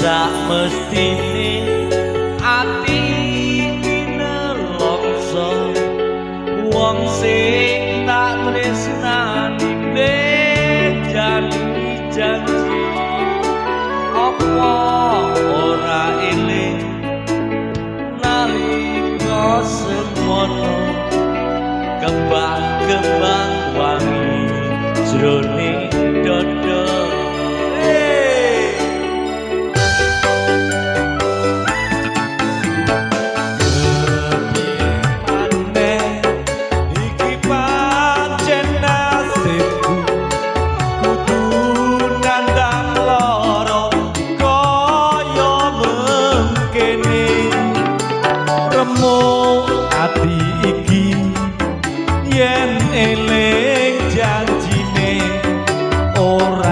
Sak mestine ati iki nelongso, wong sing tak tresnani bejani janji. Apa ora eling nalika semono kembang-kembang wangi jroning dodo?